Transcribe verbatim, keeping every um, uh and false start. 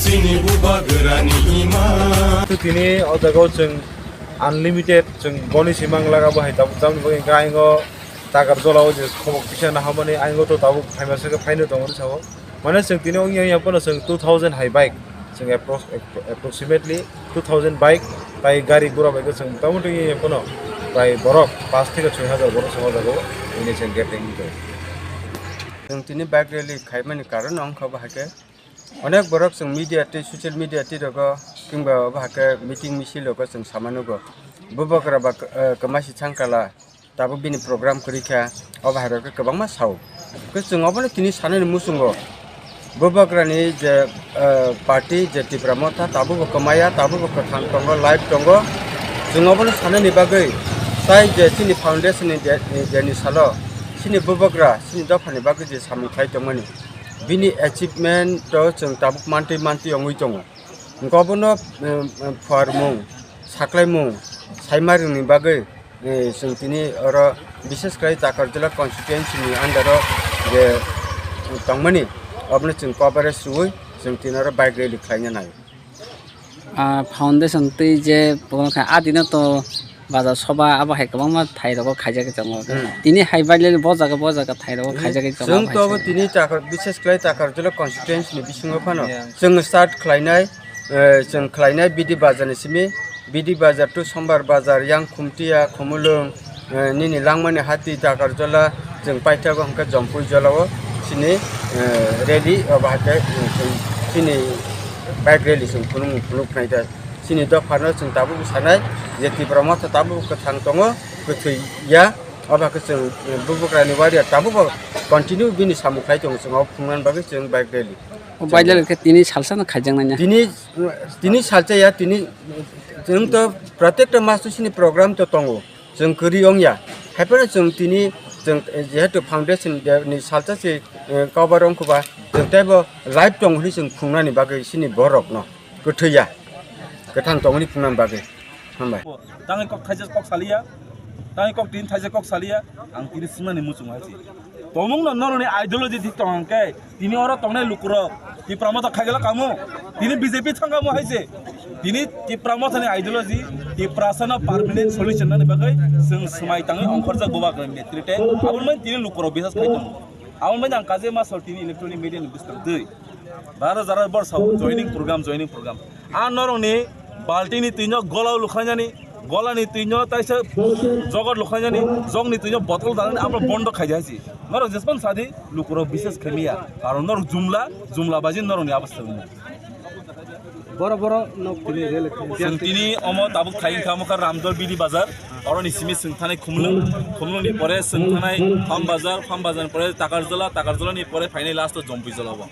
Tini bubagrani ima. Tini o jaga o chwng unlimited chwng boni si mang laga bo hai tabuk tamni bagwi hwnkhe ayang o Takarjala o je khobok kisa naharmani ayang o to tabuk phaima se khe phaino tongo sa o. Mane chwng tini wngya wngya phano chwng two thousand hai bike chwng appro-, approximately two thousand bike tai gari gura bai khe chwng motamuti wngya wngya phano prai borok paanch theke choi hajar borok chwng o jaga o tini chwng gathering wngwi tongo. Chwng tini bike rally khaimani karon wngkha bo hai khe Onek borok chwng media tei social media tei rogo kingba obo hakhe meeting misil rogo chwng sama nugo. Bubagra ba, eh, kwmasi thangkala tabuk bini program kwrwi kha, obo hai rok khe kwbangma sao. Khe chwng obono tini sanani muchungo Bubagrani je, eh, party je Tipra Motha tabukbo kwmaya, tabukbo kwthang tongo, live tongo. Chwng obono sanani bagwi tai je chini foundation ni je, ni je ni salo chini Bubagra chini dophani bagwi je samung khlai tongmani. Bini achievement o chwng tabuk mantwi mantwi wngwi tongo. Hwnkhe obono, em, em, phuarmung, saklaimung, saimarwngni bagwi, eh, chwng tini oro bishes khlai Takarjala constituency ni under o je tongmani, obono chwng coverage rwui chwng tini oro bike rally khlaina nai. Ah, foundation twi je program kha, ah, dino to bajar soba abo hai kwbangma thai rogo khaijagwi tongo. Hmm. Tini hai bailele bo jaga bo jaga thai rogo Hmm. khaijagwi tongo Chwng abo to hai abo se. Tini Takar-, bishes khlai Takarjala constituency ni bisingo phano Yeah. Chwng start khlainai, eh, chwng khlainai B D Bazar ni simi, B D Bazar to Sombar Bazar, yang Khumtia, Khumulwng, eh, nini langmani hati Takarjala, chwng paithago hwnkhe Jompui Jolao chini, eh, rally, obo hai khe, eh, chwng chini bike rally chwng phunuk, phunuk khnai da. Chini dophano chwng tabuk sanai je Tipra Motha tabuk kwthang tongo, kwthwi ya. Obo hai khe chwng, eh, Bubagrani warrior tabukbo continue bini samung khlai tongo, chwng obo phunuknani bagwi chwng bike rally. O bike rally khe tini salsano khaijaknai na? Tini, tini salsa ya, tini chwng to protekta mas to chini program to tongo. Chwng kwrwi wngya. Haiphano chwng tini, chwng, eh, jehetu foundation de-, ni salsa se, eh, cover wngkhuba, chwng teibo live tong hwnwi chwng phunuknani bagwi chini borokno kwthwi ya. Kwthang tongmani phunuknani bagwi. Hambai. Tangwi kok thaisa kok saliya, tangwi kok tin thaisa kok saliya, ang tini swngmani muchung hai se. Tongmung no noroni ideology thik tong hwnkhe, tini oro tongnai lukurok, Tipra Motha khaigala kamo, tini B J P thangkamo hai se. Tini Tipra Mothani ideology, Tiprasano permanent solution nani bagwi chwng swmai tangwi ongkhorjak Bubagrani netrite, aboni bagwi tini lukurok bisas khai tongo. Aboni bagwi ang kaje ma sal tini electronic media ni bwskang twi. Rara jara bor sao joining program, joining program. A norokni baltini twino gola lukhainani, golani twino taisa jogot lukhainani, jogni twino botol dalani abo bondo khaidi haisi. Norok jespan sadi lukurok bises khemiya. Karon norok jumla, jumla baji norokni abostha wngmani. Boro boro nok tini rel khe. Chwng tini omo tabuk khai wngkha mokha Ramdor B D Bazar. Oroni simi chwng thanai Khumlwng, Khumlwngni pore chwng thanai Farm Bazar, Farm Bazarni pore Takarjala, Takarjalani pore phainai last o Jompui Jala o.